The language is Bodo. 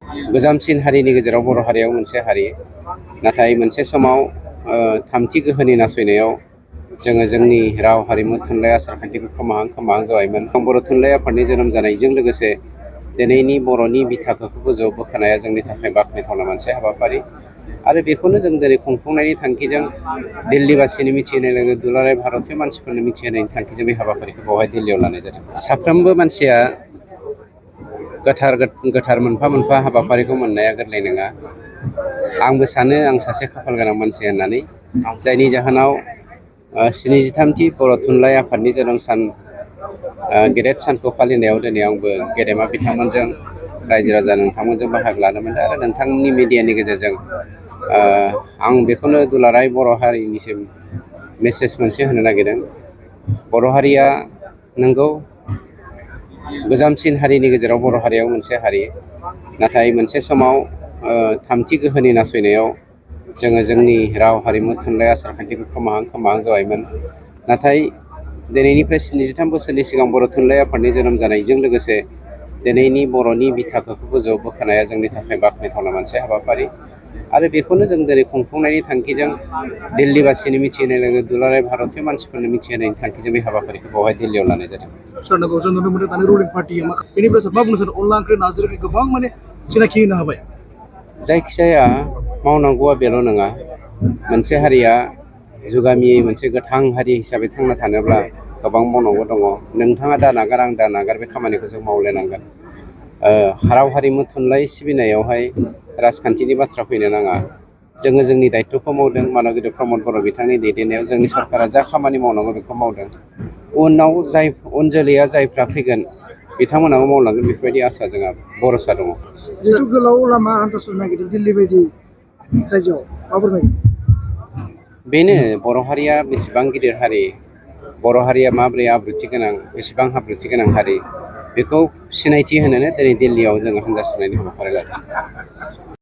गोजामसिन हारिनि गेजेराव बर' हारियाव मोनसे हारि, नाथाय मोनसे समाव थामथि गोहोनि नासयनायाव जोङो जोंनि राव हारिमु थुनलाइ आसारखान्थिखौ खोमाहां जाबायमोन। बर' थुनलाइ आफादनि जोनोम जानायजों लोगोसे दिनैनि बर'नि बिथाखौ गोजौआव बोखानाया जोंनि थाखाय बाख्नायथावना मोनसे हाबाफारि आरो बेखौनो जों दिनै खुंफुंनायनि थांखिजों दिल्लीबासिनो मिथिहोनाय लोगो दुलाराय भारतीय मानसिफोरनो मिथिहोनायनि थांखिजों बे हाबाफारिखौ बेवहाय दिल्लीयाव लानाय जादों। साफ्रोमबो मानसिया गोथार मोनफा मोनफा हाबाफारिखौ मोननाया गोरलै नङा। आंबो सानो आं सासे खाफाल गोनां मानसि होननानै, जायनि जाहोनाव 73थि बर' थुनलाइ आफादनि जोनोम सान गेदेर सानखौ फालिनायाव दिनै आंबो गेदेमा बिथांमोनजों रायजो राजा नोंथांमोनजों बाहागो लानो मोनदों आरो नोंथांनि मिडियानि गेजेरजों आं बेखौनो दुलाराय बर' हारिनिसिम मेसेज मोनसे होनो नागिरदों। बर' हारिया नंगौ गोजामसिन हारिनि गेजेराव बर' हारियाव मोनसे हारि, नाथाय मोनसे समाव थामथि गोहोनि नासयनायाव जोङो जोंनि राव हारिमु थुनलाइ आसारखान्थिखौ खोमाहां जाबायमोन। नाथाय दिनैनिफ्राय 73 बोसोरनि सिगां बर' थुनलाइ आफादनि जोनोम जानायजों लोगोसे दिनैनि बर'नि बिथाखौ गोजौआव बोखानाया जोंनि थाखाय बाख्नायथावना मोनसे हाबाफारि आरो बेखौनो जों दिनै खुंफुंनायनि थांखिजों दिल्लीबासिनो मिथिहोनाय लोगो दुलाराय भारतीय मानसिफोरनो मिथिहोनायनि थांखिजों बे हाबाफारिखौ बेवहाय दिल्लीयाव लानाय जादों। सार नंगौ जों नुनो मोनदों दानि रुलिं पार्टिया बेनिफ्राय सार मा बुंनो सानो अनला ओंख्रि नारजि ओंख्रि गोबां सिनायथि होनो हाबाय। जायखिजाया मावनांगौआ बेल' नङा। मोनसे हारिया जुगामियै मोनसे गोथां हारि हिसाबै थांना थानोब्ला गोबां मावनांगौ दङ। नोंथाङा दा नागार आं दा नागार बे खामानिखौ जों मावलायनांगोन। राव हारिमु थुनलाइ सिबिनायावहाय राजखान्थिनि बाथ्रा फैनो नाङा। जोङो जोंनि दायथ'खौ मावदों। मानगिरि प्रमद बर' बिथांनि दैदेननायाव जोंनि सरकारा जा खामानि मावनांगौ बेखौ मावदों। उन जोलैया जायफ्रा फैगोन बिथांमोनाबो मावलांगोन बेफोरबायदि आसा जोंहा भरसा दङ। जिहेतु गोलाव लामा हान्था सुरनो नागिरदों दिल्ली बायदि रायजोआव मा फोरमायगोन? बेनो बर' हारिया बेसेबां गिदिर हारि, बर' हारिया माबोरै आब्रुथि गोनां, बेसेबां आब्रुथि गोनां हारि, बेखौ सिनायथि होनोनो दिनै दिल्लीयाव जोङो हान्जा सुरनायनि हाबाफारि लादों।